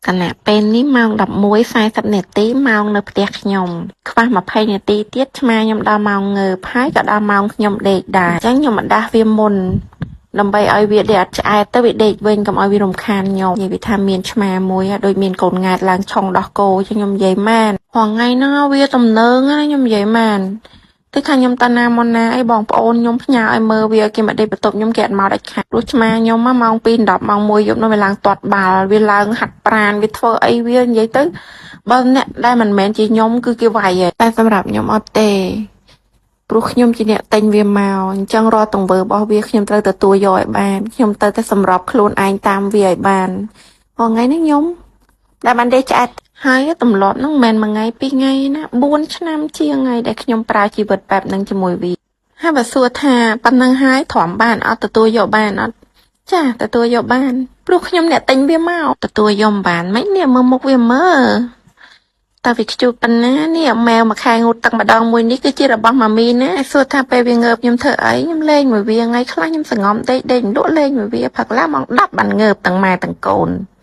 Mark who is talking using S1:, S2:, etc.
S1: ខណៈពេលនេះម៉ោង11:40នាទីម៉ោងនៅផ្ទះខ្ញុំខ្វះ20នាទីទៀតឆ្មាខ្ញុំដល់ម៉ោងងើបហើយក៏ដល់ម៉ោងខ្ញុំដេកដែរអញ្ចឹងខ្ញុំមកដាស់វាមុនដើម្បីឲ្យវាដេកអត់ឆ្អែតទៅវាដេកវិញកុំឲ្យវារំខានខ្ញុំនិយាយវាថាមានឆ្មាមួយដូចមានកូនង៉ែតឡើងឆុងដោះគោចឹងខ្ញុំនិយាយមែនរាល់ថ្ងៃហ្នឹងវាទំនើងណាខ្ញុំនិយាយមែន គឺថាខ្ញុំតាណាមកណាអីបងប្អូនខ្ញុំផ្ញើឲ្យមើលវាគេមកដេកបន្ទប់ខ្ញុំគេអត់មកដាច់ខាតព្រោះឆ្មាខ្ញុំម៉ោង2 10ម៉ោង1យប់នោះវាឡើងទាត់បាល់វាឡើងហាត់ប្រានវាធ្វើអីវានិយាយទៅបើអ្នកដែលមិនមែនជាខ្ញុំគឺគេវាយហើយតែសម្រាប់ខ្ញុំអត់ទេព្រោះខ្ញុំជាអ្នកទិញវាមកអញ្ចឹងរាល់ទង្វើរបស់វាខ្ញុំត្រូវទទួលយកឲ្យបានខ្ញុំត្រូវតែសម្របខ្លួនឯងតាមវាឲ្យបានរាល់ថ្ងៃនេះខ្ញុំដែលបានដេកឆ្អែតហើយទម្លាប់ហ្នឹងមិនមែនមួយថ្ងៃពីរថ្ងៃណា4ឆ្នាំជាងថ្ងៃដែលខ្ញុំប្រើជីវិតបែបហ្នឹងជាមួយវាហើយបើសួរថាប៉ុណ្ណឹងហើយទ្រាំបានអត់ទទួលយកបានអត់ចាទទួលយកបានព្រោះខ្ញុំអ្នកទិញវាមកទទួលយកមិនបានមិននេះមើលមុខវាមើលតើវាខ្ជូតប៉ុណ្ណានេះម៉ែវមួយខែងូតទឹកម្ដងមួយនេះគឺជារបស់ម៉ាមីណាសួរថាពេលវាងើបខ្ញុំធ្វើអីខ្ញុំលេងមួយវាថ្ងៃខ្លះខ្ញុំសងំដេកដេកលក់លេងមួយវាផឹកឡើងម៉ោង10បានងើបទាំងម៉ែទាំងកូន។